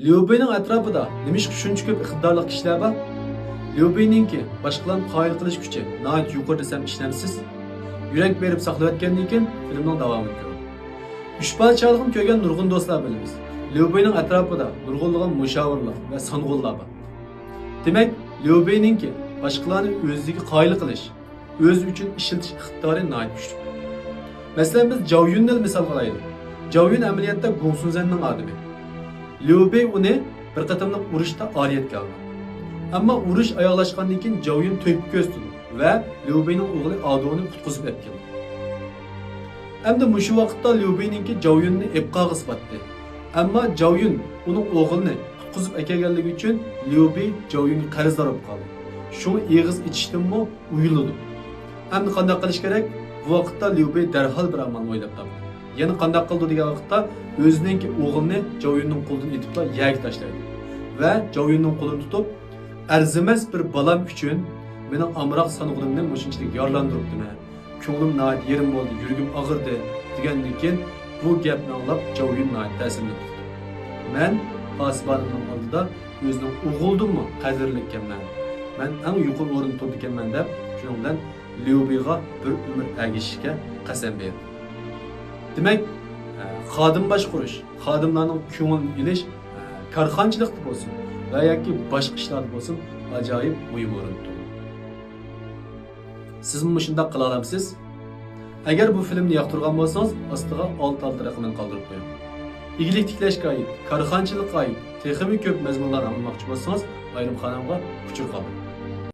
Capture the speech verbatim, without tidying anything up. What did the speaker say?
ليۇ بېينىڭ ئەتراپىدا نېمىشقا شۇنچە كۆپ ئىقتىدارلىق كىشىلەر بار؟ ليۇ بېينىڭكى باشقىلارنى قايىل قىلىش كۈچى ناھايىتى يۇقىرى دېسەم ئىشىنەمسىز؟ يۈرەك بېرىپ ساقلىۋەتكەندىن كېيىن فىلىمنىڭ داۋامىنى كۆرۈڭ. ئۈچ پادىشاھلىقنى كۆرگەن نۇرغۇن دوستلار بىلىمىز. ليۇ بېينىڭ ئەتراپىدا نۇرغۇنلىغان مۇشاۋىرلار ۋە سانغۇنلار بار. دېمەك، ليۇ بېينىڭكى باشقىلارنى ئۆزىگە قايىل قىلىش، ئۆزى ئۈچۈن ئىشلىتىش ئىقتىدارى ناھايىتى كۈچلۈك. مەسىلەن، بىز جاۋ يۈننى مىسالغا ئالايلى. جاۋ يۈن ئەمەلىيەتتە گۇڭ سۇنزەننىڭ ئادىمى. ليۇ بېي ئۇنى بىر قېتىملىق ئۇرۇشتا ئارىيەتكە ئالغان. ئەمما ئۇرۇش ئاياغلاشقاندىن كېيىن جاۋ يۈن تۆھپە كۆرسىتىدۇ ۋە ليۇ بېينىڭ ئوغلى ئادونى قۇتقۇزۇپ ئەپكېلىدۇ. ئەمدى مۇشۇ ۋاقىتتا ليۇ بېينىڭكى جاۋ يۈننى ئېپقاغا ساتتى. ئەمما جاۋ يۈن ئۇنىڭ ئوغلىنى قۇتقۇزۇپ ئەكەلگەنلىكى ئۈچۈن ليۇ بېي جاۋ يۈنگە قەرزدار بولۇپ قالدى. شۇڭا ئېغىز ئېچىشتىنمۇ ئۇيىلىدۇ. ئەمدى قانداق قىلىش كېرەك؟ بۇ ۋاقىتتا ليۇ بېي دەرھال بىر ئامالنى ئويلاپ تاپتى. يەنە قانداق قىلىدۇ دېگەن ۋاقىتتا ئۆزىنىڭكى ئوغلىنى جاۋ يۈننىڭ قولىدىن ئېتىپلا يەرگە تاشلايدۇ ۋە جاۋ يۈننىڭ قولىنى تۇتۇپ، ئەرزىمەس بىر بالام ئۈچۈن مېنىڭ ئامراق سانغۇنۇمنى مۇشۇنچىلىك يارىلاندۇرۇپتىمەن. كۆڭلۈم ناھايىتى يېرىم بولدى، يۈرىكىم ئاغرىدى، دېگەندىن كېيىن بۇ گەپنى ئاڭلاپ جاۋ يۈن ناھايىتى تەسىرلىنىپ قالدى. مەن پاسىبانىمنىڭ ئالدىدا ئۆزىنىڭ ئوغلىدىنمۇ قەدىرلىككەنمەن. مەن ئەڭ يۇقىرى ئورۇندا تۇرىدىكەنمەن دەپ، شۇنىڭ بىلەن ليۇ بېيغا بىر ئۆمۈر ئەگىشىشكە قەسەم بەردى. دېمەك، خادىم باشقۇرۇش، خادىملارنىڭ كۆڭلىنى ئېلىش، كارخانىچىلىقتا بولسۇن ۋە ياكى باشقا ئىشلاردا بولسۇن، ئاجايىپ مۇھىم ئورۇندا تۇرىدۇ. سىزمۇ مۇشۇنداق قىلالامسىز؟ ئەگەر بۇ فىلىمنى ياقتۇرغان بولسىڭىز، ئاستىغا ئالتە ئالتە رەقىمىنى قالدۇرۇپ قويۇڭ. ئىگىلىك تىكلەشكە ئائىت، كارخانىچىلىققا ئائىت تېخىمۇ كۆپ مەزمۇنلارنى ئاڭلىماقچى بولسىڭىز، ئايرىم قانالغا ئۇچۇر قالدۇرۇڭ.